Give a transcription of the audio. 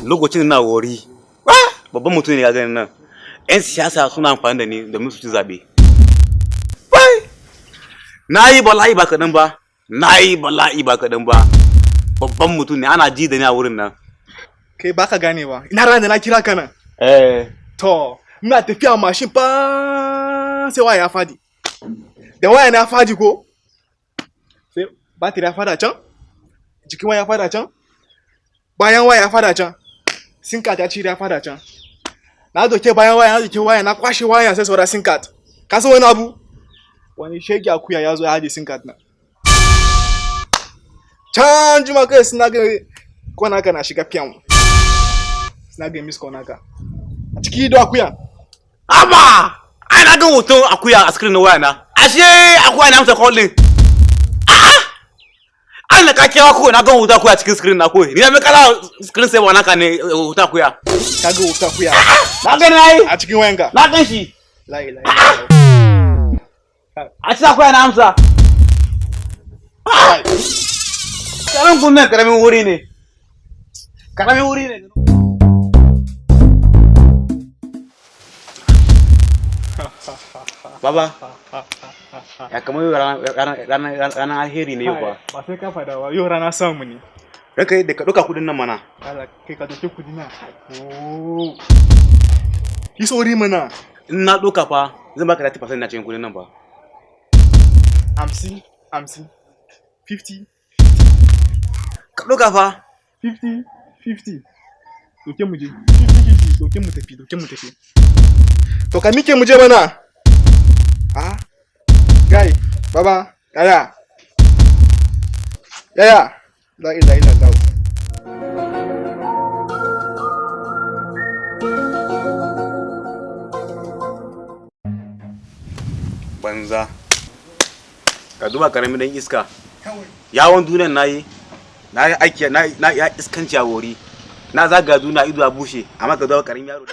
Lokacin na Warri, babban mutum ne ya gani nan. 'Yan siyasa suna amfani da ni domin su ci zaɓe. Na yi bala'i ba kaɗan ba, na yi bala'i ba kaɗan ba. Babban mutum ne, ana ji da ni a wurin nan. Kai baka ganewa. Ina ranar da na kira ka nan. Eh. To, ina tafiya mashin fa, sai waya ya fadi. Da waya na fadi ko? Sai batiri ya fada can, jikin waya ya fada can, bayan waya ya fada can, SIM card ya cire ya fada can. Na doke bayan waya, na doke waya, na kwashe waya, sai saura SIM card. Ka san wani abu? Wani shege akuya ya zo ya haɗe SIM card na. Can juma kai suna ga kwana na shiga fiyan. Suna ga miss call naka. A ciki ido akuya. Aba! Ai na ga hoton akuya a screen na waya na. Ashe akuya na amsa call din. A'a! An da ka kira ko na ga hoton akuya cikin screen na ko. Ni na mai kala screen saver naka ne hoton akuya. Ka ga hoton akuya Na gani ai. a cikin wayanka. Na gan shi. La ilaha illallah. A cikin akuya na amsa. Kai. Karamin kunnen karamin wuri ne. Karamin wuri ne. Baba, ya kamar yau ranar alheri ne yau ba. Ba sai ka fada ba, yau rana samu ne. Ranka da ka ɗauka kuɗin nan mana. Allah, kai ka doke kudi na. Oh. Yi sauri mana. In na ɗauka fa, zan baka 30% na cikin kuɗin nan ba. 50, 50. 50, Ka ɗauka fa. 50, 50. Doke mu je. 50, 50. Doke mu tafi, doke mu tafi. To ka mike mu je mana. Ah. Guy, baba, yaya. Yaya. La ilaha illallah. Banza. Ka duba karamin dan iska. Yawon duniyan na yi. Na yi aiki na ya iskanci a Warri. Na zaga duniya ido a bushe, amma ka duba karamin yaro.